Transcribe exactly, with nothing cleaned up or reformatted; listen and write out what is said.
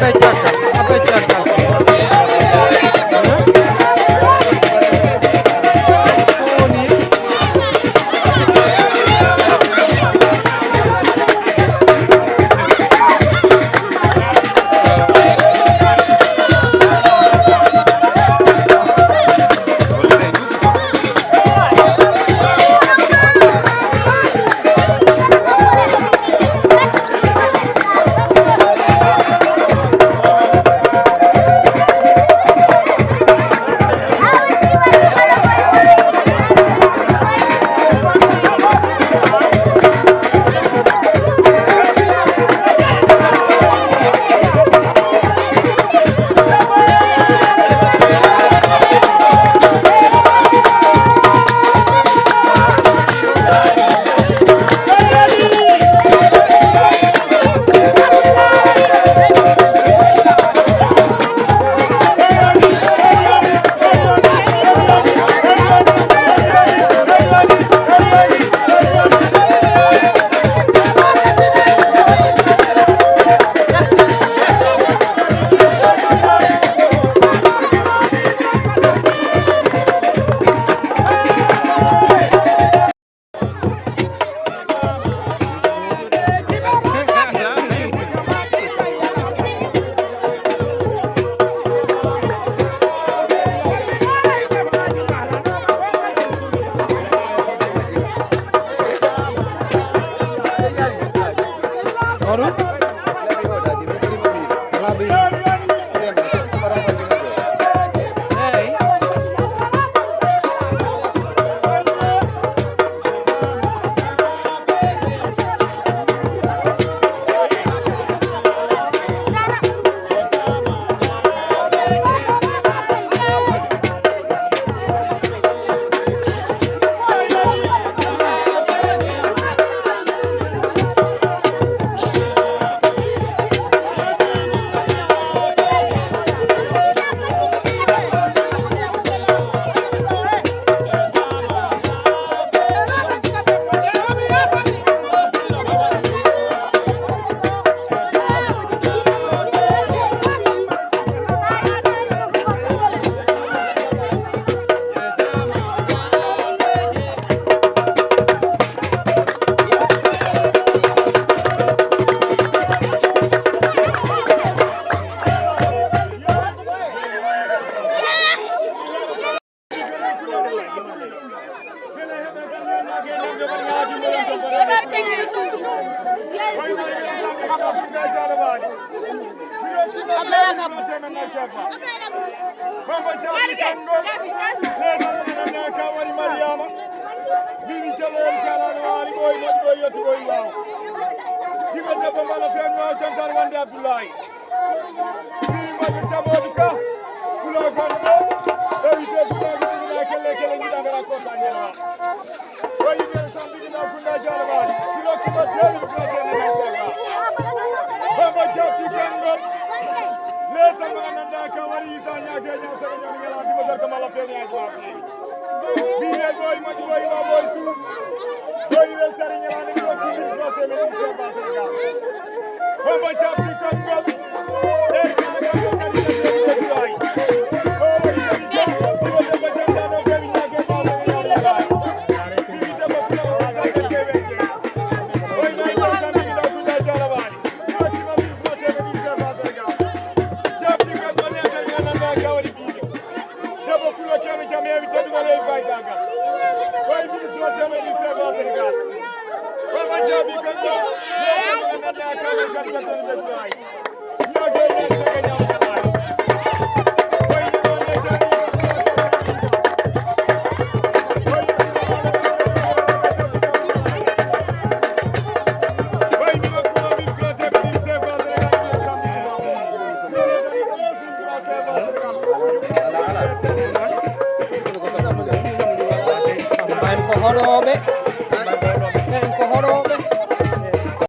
Aɓe caggal, aɓe caggal si. Ko woni? Baba Jaabi Kanngol, leeɗon ananaa ka wari Mariyaama. Mimi jaloori jaalaaɗo waali ɓooyi moƴƴi ɓooyi yetti ɓooyi waaw. Yimɓe debbo mbala feeñu waaw jantal wonde Abdullaahi. Mimi moƴƴo jaɓoodu ka, fulaago am ɗo, ɗo wiyetee fulaago ɗum wona kelle kelle njiɗa ngara kota ñalawma. Bamba Jabti Kanngol. Leetal ma nanda ka wari Isa ñaage ñaasere ñoom ñala dimo garka mala feeñaaji ma feeñi. Biye boy moƴƴi boy wa boy suuf. Boy weltari ñalaande mi rokki min frote men Isa Batel ga. Bamba Jabti Kanngol.